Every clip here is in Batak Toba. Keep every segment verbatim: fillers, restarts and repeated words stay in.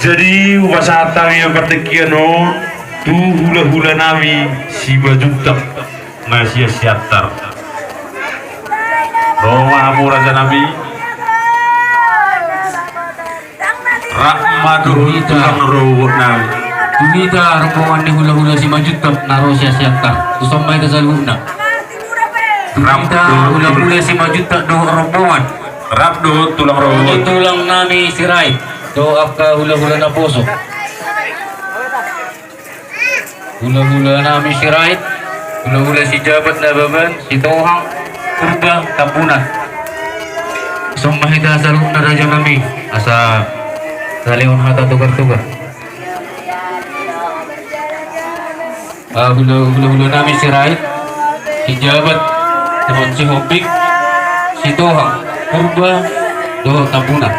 Jadi hupasahat hami ma partingkian on tu hulahula nami Simanjuntak na sian Siantar. Ro ma hamu raja nami. Rap ma dohot tulang rorobot nami. Tu hita rombongan ni hulahula Simanjuntak na ro sian Siantar. Tuson ma hita saluhutna. Rap dohot hulahula Simanjuntak dohot rombongan. Rap dohot tulang rorobot. Tulang nami Sirait dohot angka hulahula naposo. Hulahula nami Sirait, hulahula Sijabat, Nababan, Sitohang, Purba, Tambunan. Tuson ma hita saluhutna raja nami, asa salehon hata togar-togar. Ah, hula, hulahula nami Sirait, Sijabat, dohot Sihombing, Sitohang, Purba, dohot Tambunan.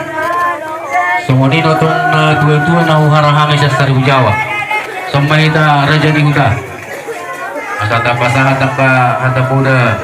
Songon i do tong na tua-tua na huharahami sian Saribu Jawa. Tuson ma hita raja ni huta. Asa tapasahat angka hata poda